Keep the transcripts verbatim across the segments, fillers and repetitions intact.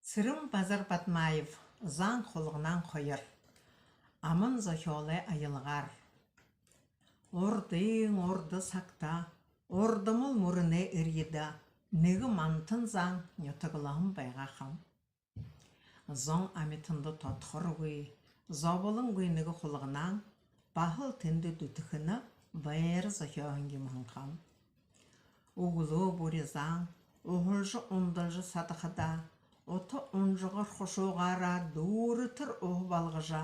Цырен-Базар Бадмаев. Заан хулганаан хоёр. Аман зохёолой аялгаар. Урдын урда сагта, урдамал мүрэнэй эрьедэ нэгэ мантан заан нютаглаһан байгаа хам. Зон амитанда тодхоргүй, зоболонгүй нэгэ хулганаан баһал тэндэ дүтэхэнэ байра зохёоһон юм һэн хам. Үглөө бүри заан уһалжа, ундалжа садахадаа, ута унжагар хушуугаараа дүүрэтэр уһа балгажа,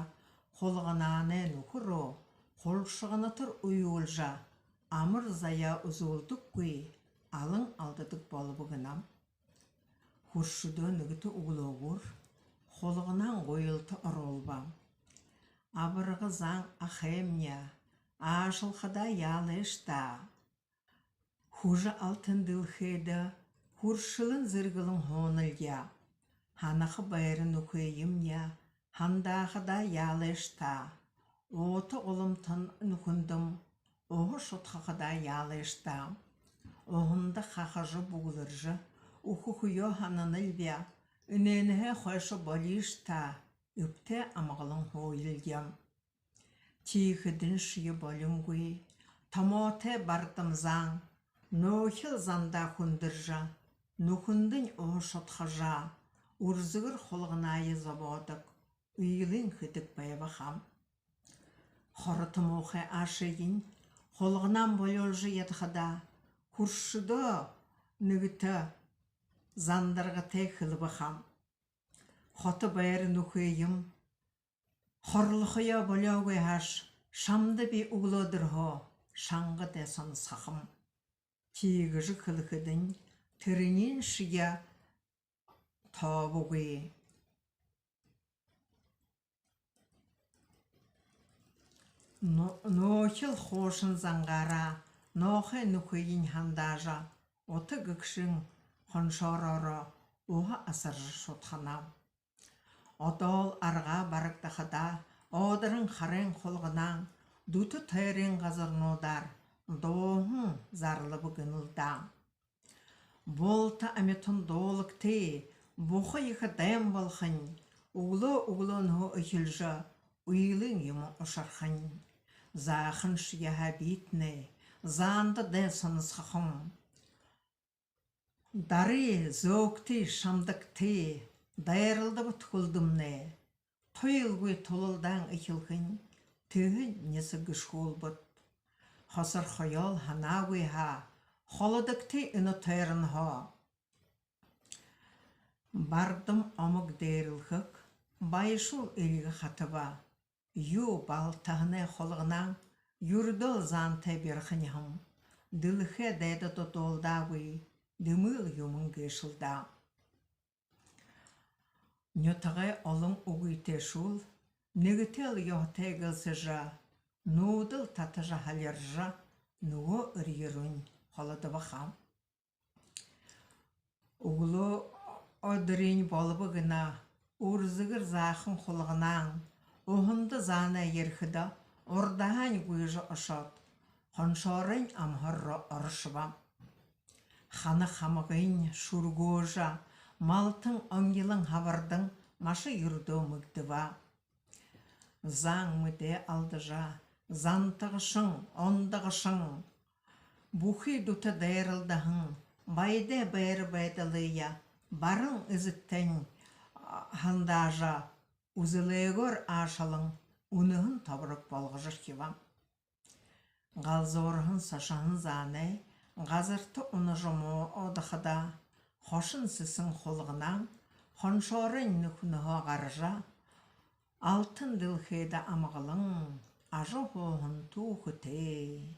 хулганаанай нүхэ руу хулшганатар уюулжа, амар заяа үзүүлдэггүй, алан алдадаг болобо гэнэ. Хүршэдөө нэгэтэ үглөөгүүр хулганаан гуйлта оруулба. Абарга заан ахаймни, аашалхадаа яалайш даа. Хүжэ алтан дэлхэйдэ хүршэлэн зэргэлэн һуунал даа. Һанаха байра нүхыемни һандаахадаа яалайш даа. Уута гуламтан нүхэндэм уһа шудхахадаа яалайш даа. Уһанда хахажа, бүглэржэ үхэхэеэ һананал би. Энээнһээ хойшо болииш даа, эбтэй амгалан һууял даа. Тиихэдэнь шье болингүй томоотой бардам заан нөөхил зандаа хүндэржэ, нүхэндэнь уһа шудхажа, үрзэгэр хулганаае зобоодог, үйлын хэдэг байба хам. Хорото муухай аашыень хулганаан болюулжа ядахадаа, хүршэдөө нэгэтэ зандаргатай хэлэбэ хам: «Хото байра нүхыем, хорлохоёо болёогүй һааш, шамда би үглөөдэрһөө шанга дайсанасхахам». Тиигэжэ хэлэхэдэнь, тэрэниинь шье тообогүй. Но-, нөөхил хуушан зангаараа ноохой нүхыень һандаажа, ута гэгшын хоншоороороо уһа асаржа шудхана. Одоол аргаа барагдахадаа, өөдэрэн харайн хулганаан дүтэ тойрын газарнуудаар дууһан зарлаба гэнэл даа. Булта амитан дуулагты, буха ехэ дайн болохонь, үглөө үглөөнһөө эхилжэ үйлын юумэ ушархань. Заахан шье һаа битнай заанда дайсанасхахам. Дары зөөгты, шамдагты дайралдабад хүлдэмнай. Туйлгүй тулалдаан эхилхэнь, тэһэн ниса гэшхүүлбэд. Хосорхоёол һанаагүй һаа, холодогты энэ тойронһоо. Бардам омог дээрэлхэг, баяшуул эльгэ хатаба. Юу, балтаһанай хулганаан юрэдөөл заантай бэрхэнь һэм. Дэлхэй дайдада дуулдаагүй дэмыл юумэн гээшэл даа. Нютагай олон үгытэйшүүл нэгэтэл ёһотой гэлсэжэ, нүүдэл татажа халиржа, нүгөө эрье руунь холодобо хам. Үглөө үдэрынь болобо гэнэ, үрзэгэр заахан хулганаан уһанда заанай ерэхэдэ, урдаһаань гүйжэ ошоод, хоншооройнь амһар руу орошобо. Хана хамагынь шүргөөжэ, малтан онгилон һабардан, маша юрэдөө мэгдэбэ. Заан мэдээ алдажа, зантагашан, ондогошон, бүхы дүтэ дайралдаһан, баядай байра байдалые баран эзэдтэйнь, а, һандаажа, үзэлээгөөр аашалан, үнэһэн тоброг болгожорхибо. Галзуурһан сошоһон заанай газарта унажа муу одоходо, хошон сэсэн хулганаан хоншооройнь нүхэнһөө гаража, алтан дэлхэйдэ амгалан ажаһууһан түүхэтэй.